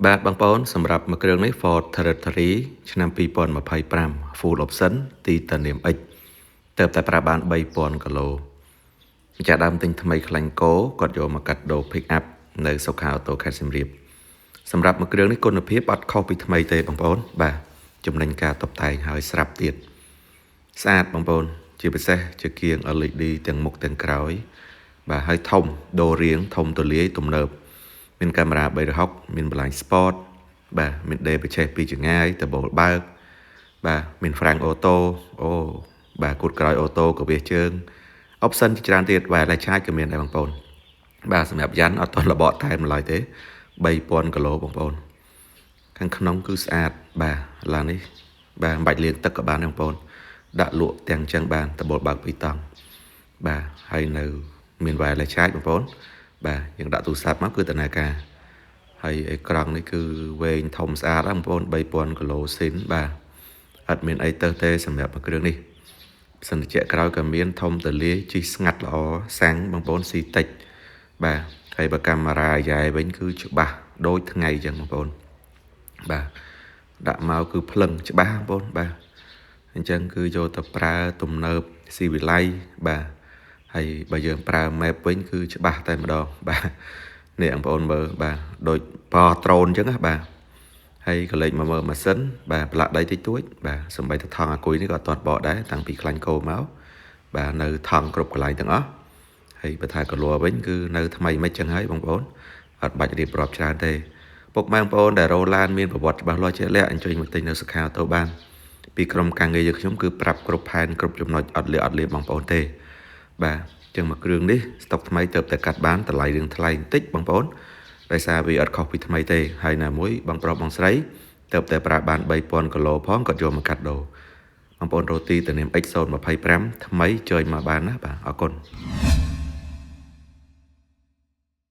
បាទបងប្អូនសម្រាប់មួយគ្រឿងនេះ Ford Territory ឆ្នាំ2025 Full Option Titanium X ទើបតែប្រើបាន3000គីឡូម្ចាស់ដើមទិញថ្មីខ្លាញ់កោគាត់យកមកកាត់ដូរ pick up នៅសុខាអូតូខេត្តសៀមរាបសម្រាប់មួយគ្រឿងនេះគុណភាពអត់ខុសពីថ្មីទេបងប្អូនបាទចំណេញការតុបតែងហើយស្រាប់ទៀតស្អាតបងប្អូនជាពិសេសជាគៀង LED ទាំងមុខទាំងក្រោយបាទហើយធំដូររៀងធំទលាយទំនើបមានកាមេរ៉ា360មាន blind spot បាទមានដេបច្ចេកពីចងាយដបូលបើកបាទមានហ្វ្រាំង auto អូបាទគូតក្រោយ auto ក៏វាជើង option ជាច្រើនទៀត wireless charge ក៏មានដែរបងប្អូនបាទសម្រាប់យ៉ាន់អត់ទាន់លបកថែមឡើយទេ3000គីឡូបងប្អូនខាងក្នុងគឺស្អាតបាទឡាននេះបាទមិនបាច់លាងទឹកក៏បានដែរបងប្អូនដាក់លក់ទាំងចឹងបានដបូលបើកពីរតង់បាទហើយនៅមាន wireless charge បងប្អូនបាទយើងដាក់ទូរស័ព្ទមកគឺដំណើរការហើយអេក្រង់នេះគឺវែងធំស្អាតណាបងប្អូន3000គីឡូស៊ីនបាទអត់មានអីទៅទេសម្រាប់គ្រឿងនេះសន្តិជាក្រោយក៏មានធំទលាយជីស្ងាត់ល្អសាំងបងប្អូនស៊ីតិចបាទហើយបើកាមេរ៉ាយ៉ែវិញគឺច្បាស់ដូចថ្ងៃអញ្ចឹងបងប្អូនបាទដាក់មកគឺភ្លឹងច្បាស់បងប្អូនបាទអញ្ចឹងគឺយកទៅប្រើទំនើបស៊ីវិល័យបាទហើយបើយើងប្រើ map វិញគឺច្បាស់តែម្ដងបាទនេះបងប្អូនមើលបាទដូចប៉ត្រូនអញ្ចឹងណាបាទហើយក៏លេចមកមើលម៉ាស៊ីនបាទប្រឡាក់ដីតិចតួចបាទសំបីទៅថង់អាគុយនេះក៏អត់ទាន់បកដែរតាំងពីខ្លាញ់គោមកបាទនៅថង់គ្រប់កន្លែងទាំងអស់ហើយបើថាកលួវិញគឺនៅថ្មីមិនចឹងហើយបងប្អូនអត់បាច់រៀបរាប់ច្រើនទេពុកម៉ែបងប្អូនដែលរ៉ូឡានមានប្រវត្តិច្បាស់លាស់ជាក់លាក់អញ្ជើញមកទិញនៅសាខាអូតូបានពីក្រុមការងារយើងខ្ញុំគឺប្រាប់គ្រប់ផែនគ្រប់ចំណុចអត់លាអត់លាបងប្អូនទេបាទចឹងមួយគ្រឿងនេះស្តុកថ្មីទៅតែកាត់បានតម្លៃរឿងថ្លៃបន្តិចបងប្អូនដោយសារវាអត់ខុសពីថ្មីទេហើយណាមួយបងប្រុសបងស្រីទៅតែប្រើបាន3000គីឡូផងគាត់យកមកកាត់ដូរបងប្អូនរ៉ូទីតានាម X025 ថ្មីចើញមកបានណាបាទអរគុណ។